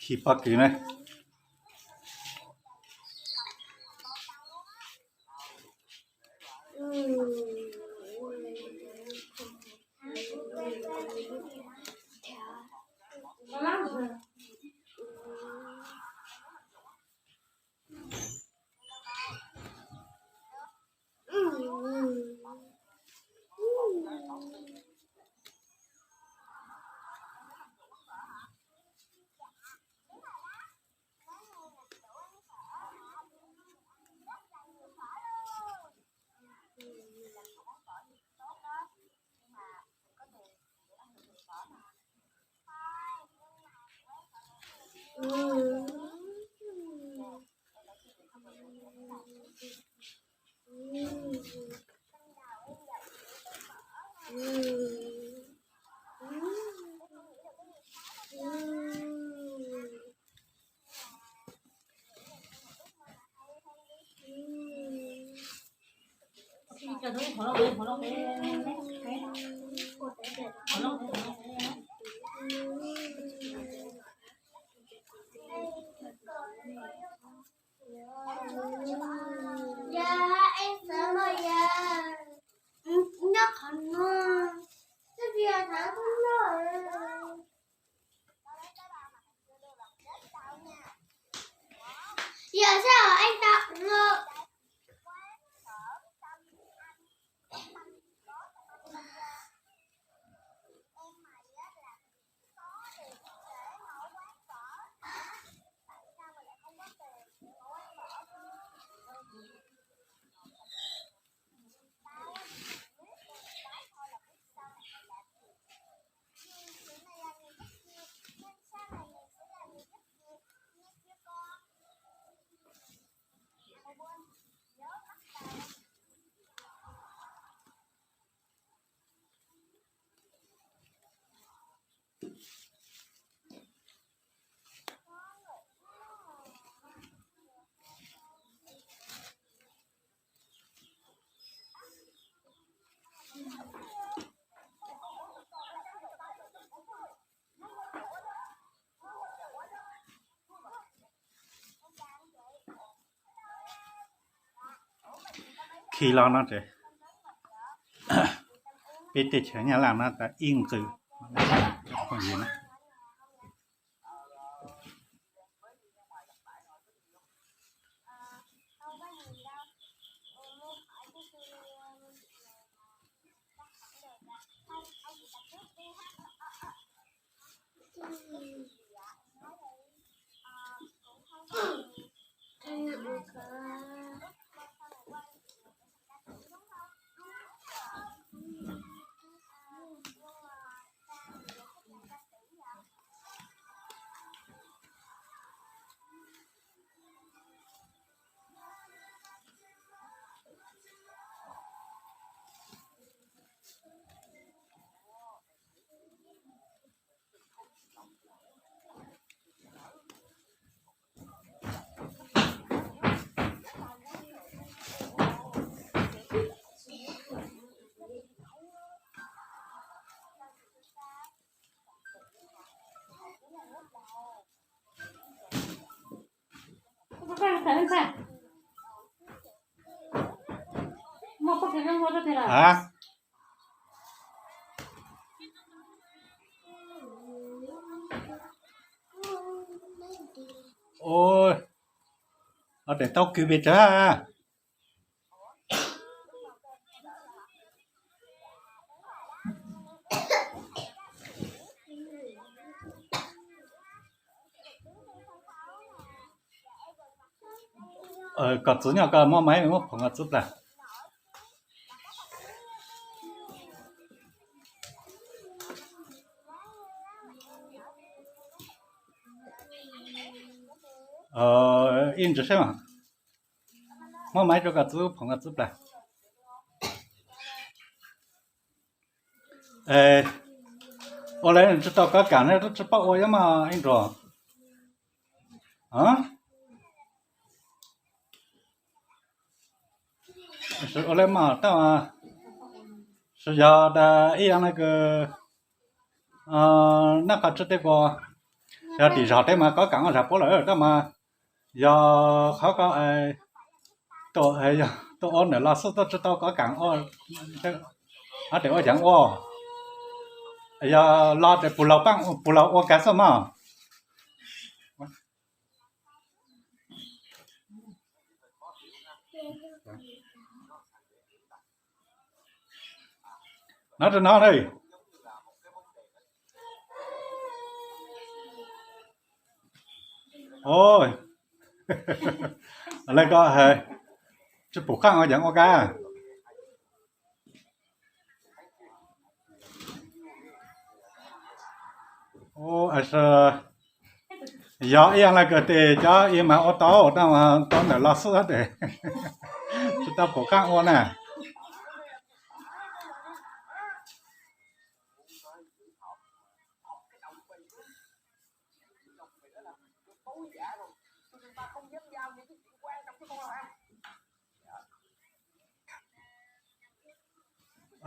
Khi pob kws na. Yog, es xav los yog nyob qhov no, twb tsis yog thov tub noj. Yog sab es tau no. Khi los no ces peb teb chaws Nyab Laj no tas ib nqws. Ua, ua daim taub kws pes tsawg? Koj txwv nyob koj muab maiv muab phoov koj txwv plas. Ib ntsis saib mas, muab maiv rau koj txwv phoov koj txwv plas. Ua le tsis tau kov kam ne, tsis paub ua yuav mas ib nrog. Ua le mas tab, yog tas ib yam no kws Naj qhov tsw tej ko, yog tim zog tej mas kov kam ua zam puab lawm tab mas yog qhov ko tuaj ua ntawm los xwb tuaj tsi tau kov kam ua, tes ua yaav ua, yog los tes pus laug ua kag xwb mog. No rau no, le ko tsi pum qaab ua yaav ua kag. Yog ib yaam le kws tes cov ib mas ua tau, tau ntawm los xwb tes tsi tau pum qaab ua na.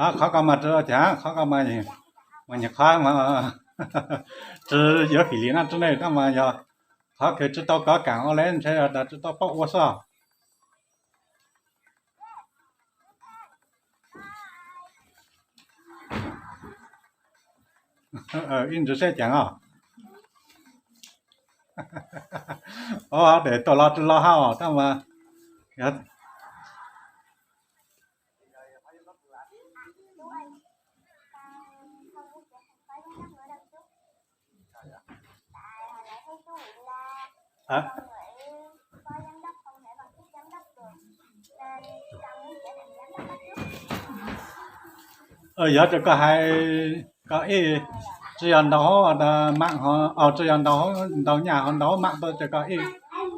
Qhov ko mas tsi ua cas, qhov ko mas nyuam qhuav tsi yuav fim li no tsi ne, tab mas yog qhov kws tsi tau kov kam ua le ntshe yog tas tsi tau paub ua xwb. Ib ntsis seb cas os. Tes tuaj los tsi los hab os tab mas. Yog rau koj hais, koj ib, tsi yog ntaus hauv maam, tsi yog ntaus, ntaus nyaj ho ntaus maam tau, ces koj ib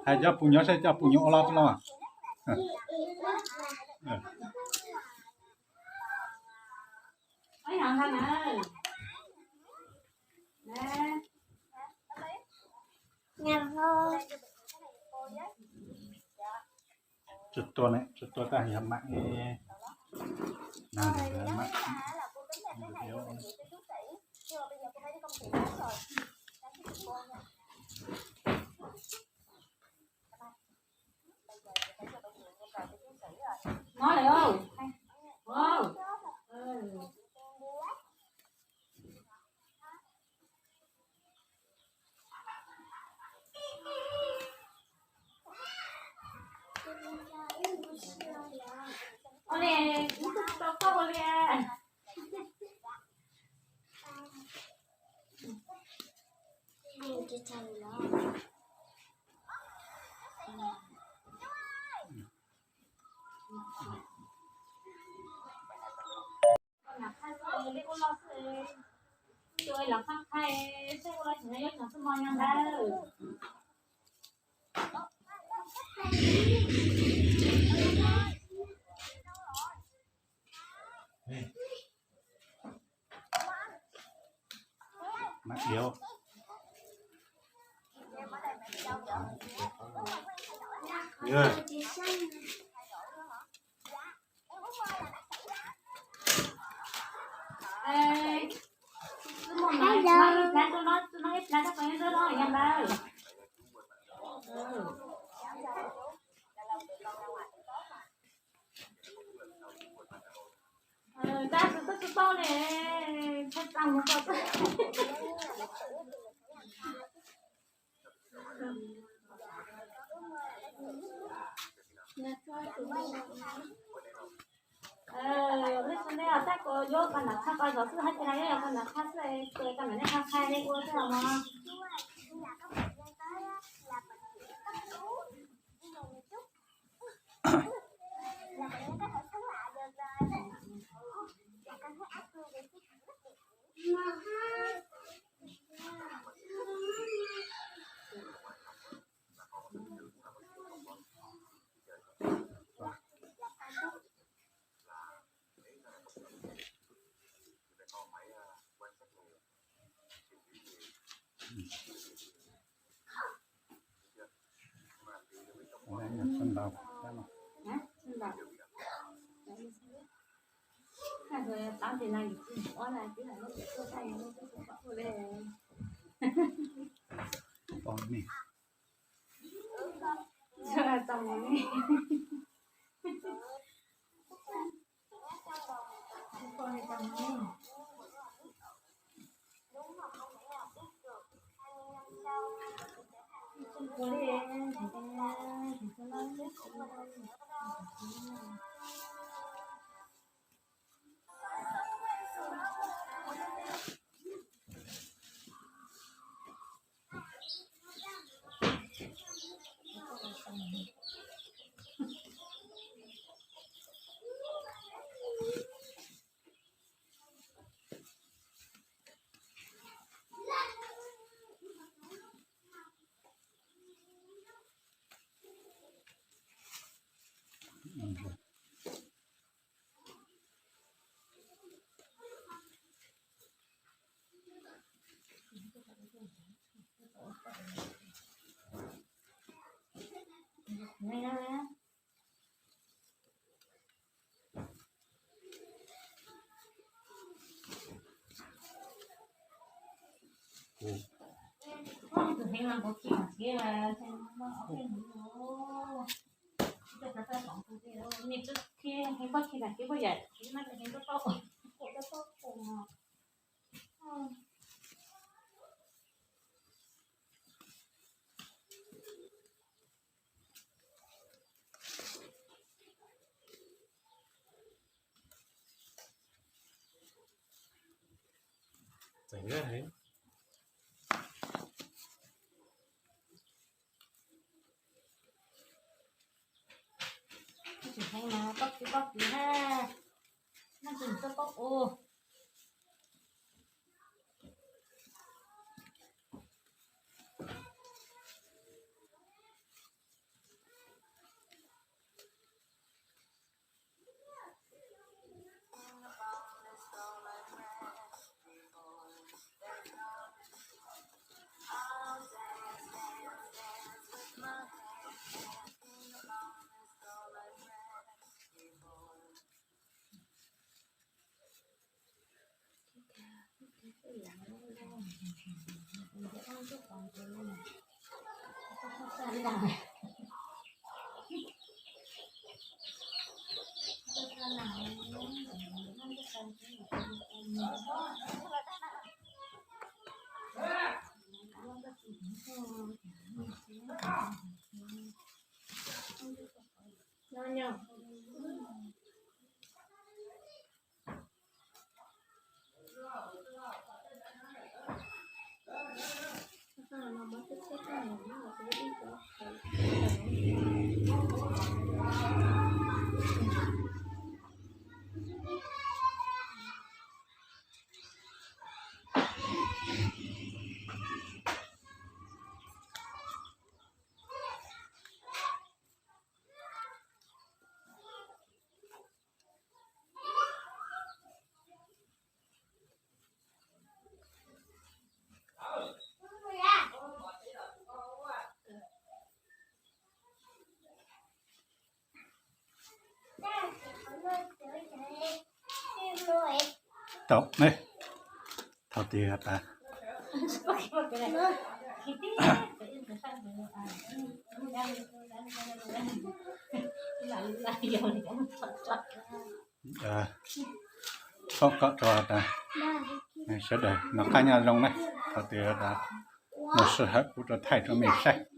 hais cov pus nyuam seb cov pus nyuam ua los tsi los. Tsi tua, tsi tua tab yog maam, maam. Tab kuv yuav koj nam qha ko zov xwb hab, ces yog koj nam qha xwb ces koj nam nej qha qha ua xwb os mog. Tsis heev mas pob kws pob kws ha, noj tsis txhob pob u. Tau ne, thaum twg tas. Txhob kom rau tas, sawv daws noj qab nyob zoo na, thaum twg tas, noj sij hawm kuv rau thaij rau mej saib.